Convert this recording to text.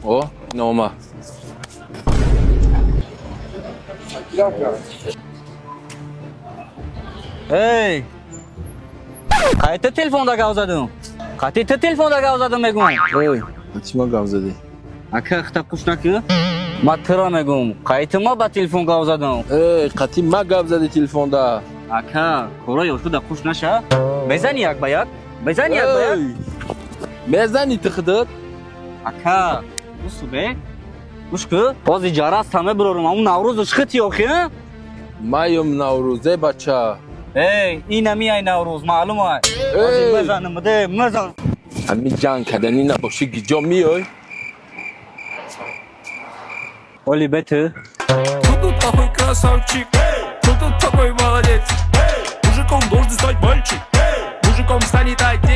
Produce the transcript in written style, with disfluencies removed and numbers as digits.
О, нома. Эй! Қайта телефонда гап задам. Қати ту телефонда гап задам мегум. Эй, чӣ ма гап задӣ? Ака, хита қуш накӣ. Ма тура мегум. Қайта ма ба телефон гап задам. Эй, қати ма гап задӣ телефонда. Ака, кора ёшуда қуш наша. Мезани як ба як? Мезани як ба як? Эй, мезани ту худат? Ака, усубе. Гӯш кӯ, бози ҷарас таме бирорум. Аму Наврӯзу шхити охи, а? Маём Наврӯз, э бача. Эй, инами ай Наврӯз, маълум ай. Бози Эй! мезанам, де, мезан. Ҳамин ҷанг каданӣ набошӣ, гиҷо меёй? Оли бету. Кто тут такой красавчик? Кто тут такой молодец? Мужиком должен стать мальчик. Мужиком станет отец.